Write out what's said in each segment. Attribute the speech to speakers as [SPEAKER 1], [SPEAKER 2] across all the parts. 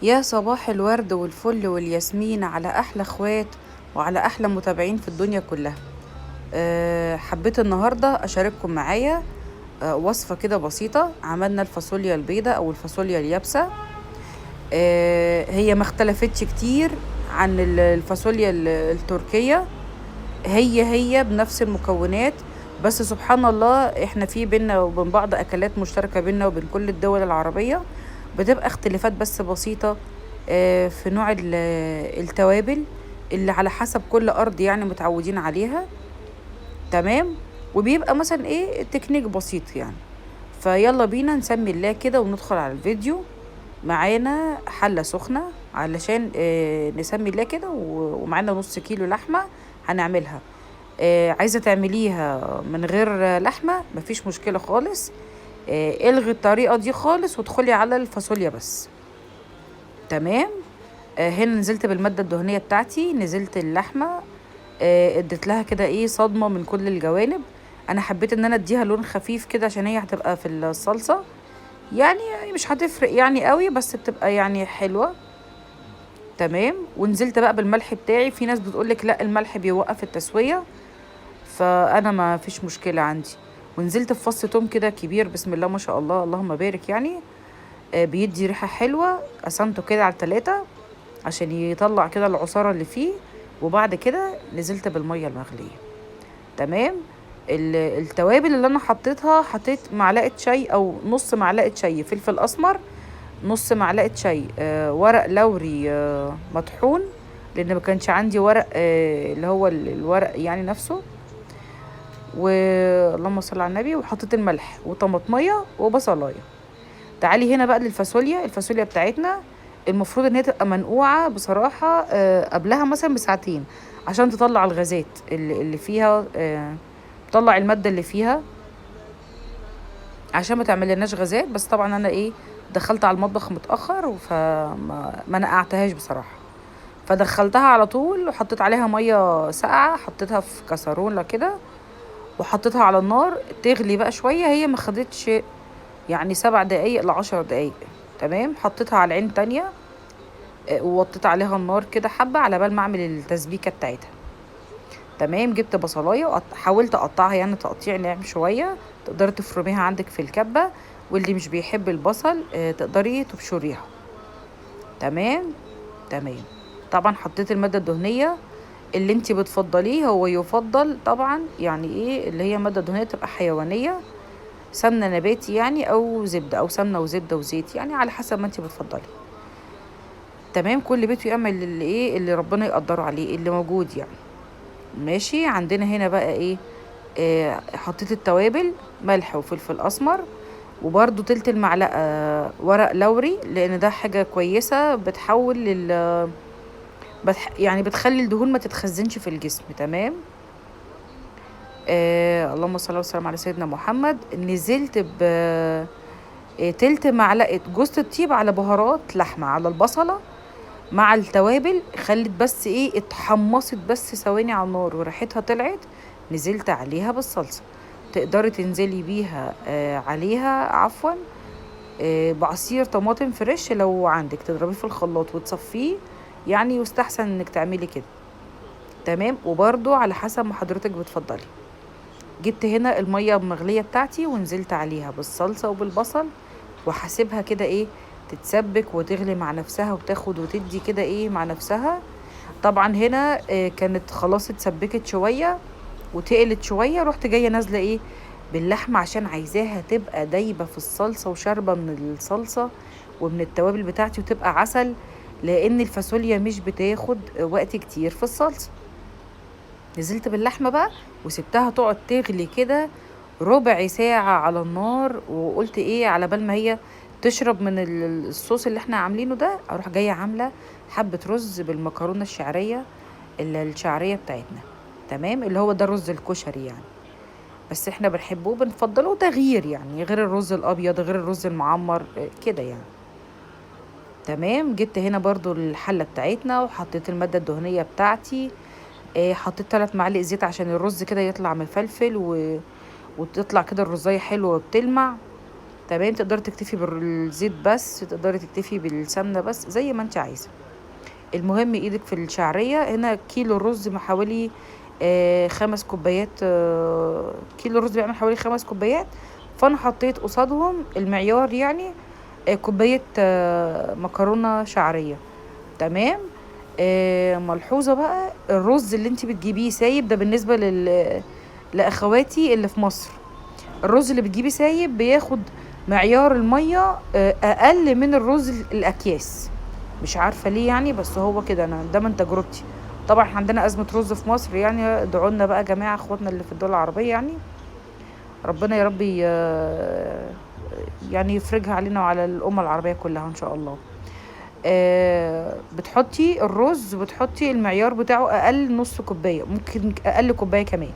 [SPEAKER 1] يا صباح الورد والفل والياسمين على احلى اخوات وعلى احلى متابعين في الدنيا كلها. حبيت النهارده اشارككم معايا وصفه كده بسيطة. عملنا الفاصوليا البيضاء او الفاصوليا اليابسة. هي ما اختلفتش كتير عن الفاصوليا التركية، هي بنفس المكونات، بس سبحان الله احنا في بينا وبين بعض اكلات مشتركة بينا وبين كل الدول العربية، بتبقى اختلافات بس بسيطة في نوع التوابل اللي على حسب كل ارض يعني متعودين عليها. تمام، وبيبقى مثلا ايه تكنيك بسيط يعني. فيلا بينا نسمي الله كده وندخل على الفيديو. معانا حلة سخنة علشان نسمي الله كده، ومعانا نص كيلو لحمة هنعملها. عايزة تعمليها من غير لحمة مفيش مشكلة خالص، الغي الطريقة دي خالص وادخلي على الفاصوليا بس. تمام. هنا نزلت بالمادة الدهنية بتاعتي، نزلت اللحمة، اديت لها كده ايه صدمة من كل الجوانب. انا حبيت ان انا اديها لون خفيف كده عشان هي هتبقى في الصلصة، يعني مش هتفرق يعني قوي، بس بتبقى يعني حلوة. تمام. ونزلت بقى بالملح بتاعي. في ناس بتقولك لا الملح بيوقف التسوية، فانا ما فيش مشكلة عندي. ونزلت في فص توم كده كبير، بسم الله ما شاء الله اللهم بارك يعني، بيدي ريحة حلوة. قسمته كده على 3 عشان يطلع كده العصارة اللي فيه، وبعد كده نزلت بالمية المغلية. تمام. التوابل اللي انا حطيتها، حطيت معلقة شاي او نص معلقة شاي فلفل اسمر، نص معلقة شاي ورق لوري مطحون، لان ما كانش عندي ورق اللي هو الورق يعني نفسه، واللهم صل على النبي. وحطيت الملح وطماطمية وبصلاية. تعالي هنا بقى للفاصوليا. الفاصوليا بتاعتنا المفروض ان هي تبقى منقوعة بصراحة، قبلها مثلا بساعتين عشان تطلع الغازات اللي فيها، تطلع المادة اللي فيها عشان ما تعملناش غازات. بس طبعا انا ايه دخلت على المطبخ متأخر فما ما نقعتهاش بصراحة، فدخلتها على طول وحطيت عليها مية ساقعة، حطيتها في كسرولة كده وحطيتها على النار تغلي بقى شوية. هي ما خدتش يعني 7 دقايق ل10 دقايق. تمام. حطيتها على عين تانية، ووطيت عليها النار كده حبة على بال ما اعمل التسبيكة بتاعتها. تمام. جبت بصلاية حاولت اقطعها يعني تقطيع ناعم شوية، تقدري تفرميها عندك في الكبة، واللي مش بيحب البصل، تقدري تبشريها. تمام. تمام. طبعا حطيت المادة الدهنية اللي انتي بتفضليه، هو يفضل طبعا يعني ايه اللي هي مادة دهنية تبقى حيوانية، سمنة نباتي يعني او زبدة، او سمنة وزبدة وزيت يعني على حسب ما انتي بتفضلي. تمام. كل بيت يعمل اللي ايه اللي ربنا يقدره عليه اللي موجود يعني. ماشي. عندنا هنا بقى ايه، حطيت التوابل، ملح وفلفل اسمر، وبرده تلت المعلقة ورق لوري، لان ده حاجة كويسة بتحول لل يعني بتخلي الدهون ما تتخزنش في الجسم. تمام. اللهم صل وسلم على سيدنا محمد. نزلت ب تلت معلقة جوزة الطيب على بهارات لحمة على البصلة مع التوابل، خلت بس ايه اتحمصت بس ثواني على النار وريحتها طلعت. نزلت عليها بالصلصة، تقدري تنزلي بيها عليها عفوا، بعصير طماطم فريش لو عندك، تضربيه في الخلاط وتصفية يعني، يستحسن انك تعملي كده. تمام. وبرده على حسب ما حضرتك بتفضلي. جبت هنا المية المغلية بتاعتي ونزلت عليها بالصلصة وبالبصل، وهسيبها كده ايه تتسبك وتغلي مع نفسها وتاخد وتدي كده ايه مع نفسها. طبعا هنا كانت خلاص اتسبكت شوية وتقلت شوية، رحت جاية نازلة ايه باللحمة عشان عايزاها تبقى دايبة في الصلصة وشاربة من الصلصة ومن التوابل بتاعتي وتبقى عسل، لان الفاصوليا مش بتاخد وقت كتير في الصلصة. نزلت باللحمة بقى وسبتها تقعد تغلي كده ربع ساعة على النار، وقلت ايه على بال ما هي تشرب من الصوص اللي احنا عاملينه ده، اروح جاية عاملة حبة رز بالمكرونة الشعرية الشعرية بتاعتنا. تمام. اللي هو ده الرز الكشري يعني، بس احنا بنحبه وبنفضله تغيير يعني، غير الرز الابيض غير الرز المعمر، كده يعني. تمام. جبت هنا برضو الحلة بتاعتنا وحطيت المادة الدهنية بتاعتي، حطيت 3 معالق زيت عشان الرز كده يطلع مفلفل وتطلع كده الرزاية حلوة وبتلمع. تمام. تقدري تكتفي بالزيت بس، تقدري تكتفي بالسمنه بس، زي ما انت عايزه. المهم ايدك في الشعرية. هنا كيلو الرز حوالي 5 كوبايات، كيلو الرز بيعمل حوالي 5 كوبايات، فانا حطيت قصادهم المعيار يعني كوباية مكرونه شعرية. تمام. ملحوظة بقى، الرز اللي انت بتجيبيه سايب ده بالنسبة لاخواتي اللي في مصر، الرز اللي بتجيبيه سايب بياخد معيار المية اقل من الرز الاكياس، مش عارفه ليه يعني، بس هو كده، انا ده من تجربتي. طبعا احنا عندنا ازمة رز في مصر يعني، ادعوا لنا بقى يا جماعة اخواتنا اللي في الدول العربية يعني، ربنا يا رب يعني يفرجها علينا وعلى الامة العربية كلها ان شاء الله. بتحطي الرز وبتحطي المعيار بتاعه اقل نص كوباية، ممكن اقل كوباية كمان،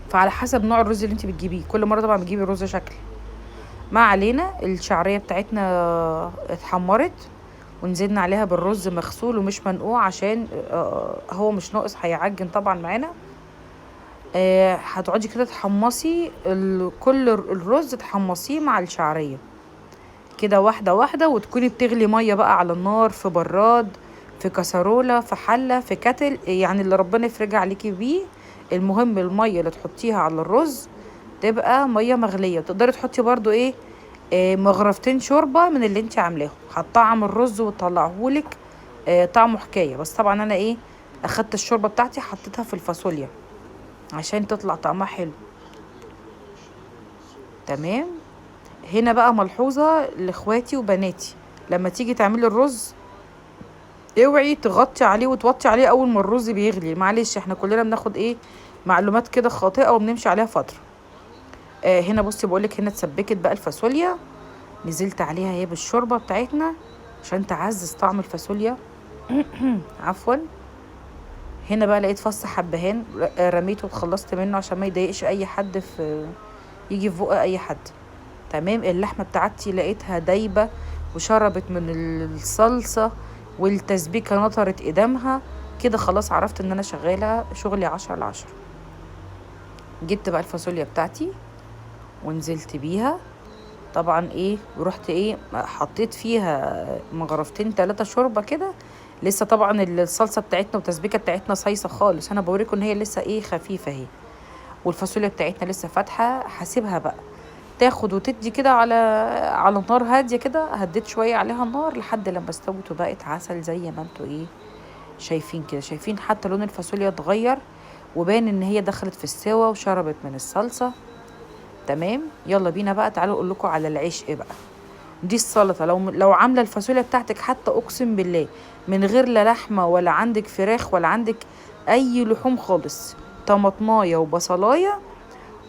[SPEAKER 1] فعلى حسب نوع الرز اللي انت بتجيبيه. كل مرة طبعا بتجيبي الرز شكل. ما علينا، الشعرية بتاعتنا اتحمرت ونزلنا عليها بالرز مغسول ومش منقوع عشان هو مش ناقص، هيعجن طبعا معانا. هتقعدي كده تحمصي كل الرز، تحمصيه مع الشعرية كده واحدة واحدة، وتكوني بتغلي مية بقى على النار، في براد، في كسرولة، في حلة، في كتل، يعني اللي ربنا يفرجها عليكي بيه. المهم المية اللي تحطيها على الرز تبقى مية مغلية. تقدري تحطي برضو ايه، مغرفتين شوربة من اللي انت عاملاهم، هتطعم الرز وتطلعهولك، طعمه حكاية. بس طبعا انا ايه، اخدت الشوربة بتاعتي حطيتها في الفاصوليا عشان تطلع طعمها حلو. تمام. هنا بقى ملحوظة لاخواتي وبناتي، لما تيجي تعملي الرز اوعي تغطي عليه وتوطي عليه اول ما الرز بيغلي، معلش احنا كلنا بناخد ايه معلومات كده خاطئة وبنمشي عليها فترة. هنا بصي بقولك، هنا اتسبكت بقى الفاصوليا، نزلت عليها هي بالشوربة بتاعتنا عشان تعزز طعم الفاصوليا. عفوا. هنا بقى لقيت فص حبهان رميته واتخلصت منه عشان ما يضايقش اي حد، في يجي في بق اي حد. تمام. اللحمة بتاعتي لقيتها دايبة وشربت من الصلصة والتسبيكة نطرت قدامها كده، خلاص عرفت ان انا شغالة شغلي 10/10. جبت بقى الفاصوليا بتاعتي ونزلت بيها طبعا ايه، ورحت ايه حطيت فيها مغرفتين 3 شوربة كده. لسه طبعا الصلصه بتاعتنا والتسبيكه بتاعتنا صيصه خالص، انا بوريكم ان هي لسه ايه خفيفة اهي، والفاصوليا بتاعتنا لسه فاتحة. هسيبها بقى تاخد وتدي كده على نار هادية كده، هديت شوية عليها النار لحد لما استوت وبقت عسل زي ما انتوا ايه شايفين كده. شايفين حتى لون الفاصوليا اتغير وبان ان هي دخلت في السوا وشربت من الصلصه. تمام. يلا بينا بقى، تعالوا اقول لكم على العيش ايه بقى. دي السلطة، لو عامله الفاصوليا بتاعتك حتى اقسم بالله من غير لا لحمه ولا عندك فراخ ولا عندك اي لحوم خالص، طماطمايه وبصلايه،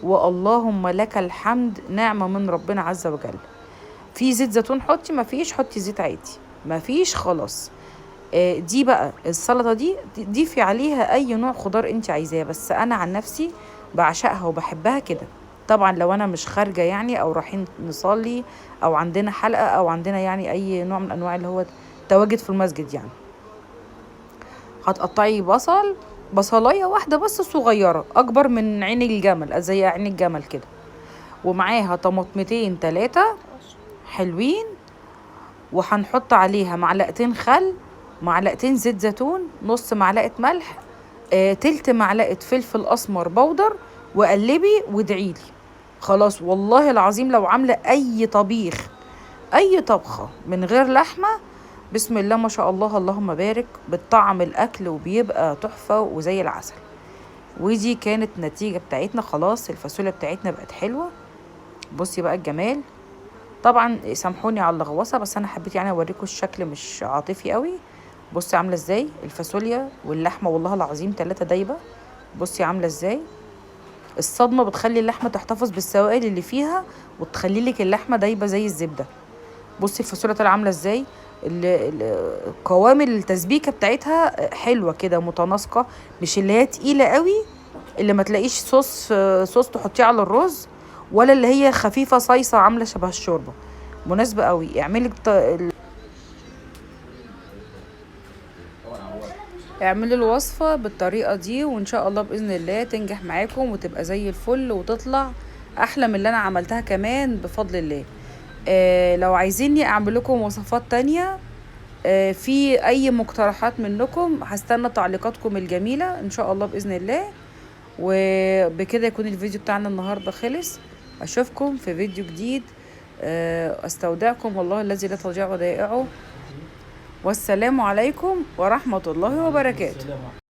[SPEAKER 1] واللهم لك الحمد، نعمه من ربنا عز وجل. في زيت زيتون حطي، ما فيش حطي زيت عادي، ما فيش خلاص. دي بقى السلطة دي ضيفي عليها اي نوع خضار انت عايزاه، بس انا عن نفسي بعشقها وبحبها كده. طبعا لو انا مش خارجه يعني، او رايحين نصلي، او عندنا حلقة، او عندنا يعني اي نوع من انواع اللي هو تواجد في المسجد يعني، هتقطعي بصلايه واحدة بس صغيرة اكبر من عين الجمل، زي عين الجمل كده، ومعاها طماطمتين 3 حلوين، وهنحط عليها معلقتين خل، معلقتين زيت زيتون، نص معلقه ملح، تلت معلقه فلفل اسمر بودر، وقلبي وادعيلي. خلاص والله العظيم لو عامله اي طبيخ اي طبخه من غير لحمه، بسم الله ما شاء الله اللهم بارك، بتطعم الاكل وبيبقى تحفة وزي العسل. ودي كانت النتيجة بتاعتنا. خلاص الفاصوليا بتاعتنا بقت حلوة. بصي بقى الجمال. طبعا سامحوني على اللغوصه، بس انا حبيت يعني اوريكم الشكل مش عاطفي قوي. بصي عامله ازاي الفاصوليا واللحمة، والله العظيم 3 دايبه. بصي عامله ازاي. الصدمة بتخلي اللحمة تحتفظ بالسوائل اللي فيها وتخلي لك اللحمة دايبه زي الزبدة. بصي الفاصوليا طالعه عامله ازاي، قوام التسبيكه بتاعتها حلوة كده متناسقه، مش اللي هي تقيلة قوي اللي ما تلاقيش صوص تحطيه على الرز، ولا اللي هي خفيفة صيصه عامله شبه الشوربة. مناسبة قوي. اعملي الوصفة بالطريقة دي وان شاء الله باذن الله تنجح معاكم وتبقى زي الفل وتطلع احلى من اللي انا عملتها كمان بفضل الله. لو عايزيني اعمل لكم وصفات تانية، في اي مقترحات منكم، هستنى تعليقاتكم الجميلة ان شاء الله بإذن الله. وبكده يكون الفيديو بتاعنا النهاردة خلص. اشوفكم في فيديو جديد. استودعكم والله الذي لا تضيع ودائعه، والسلام عليكم ورحمة الله وبركاته.
[SPEAKER 2] السلام.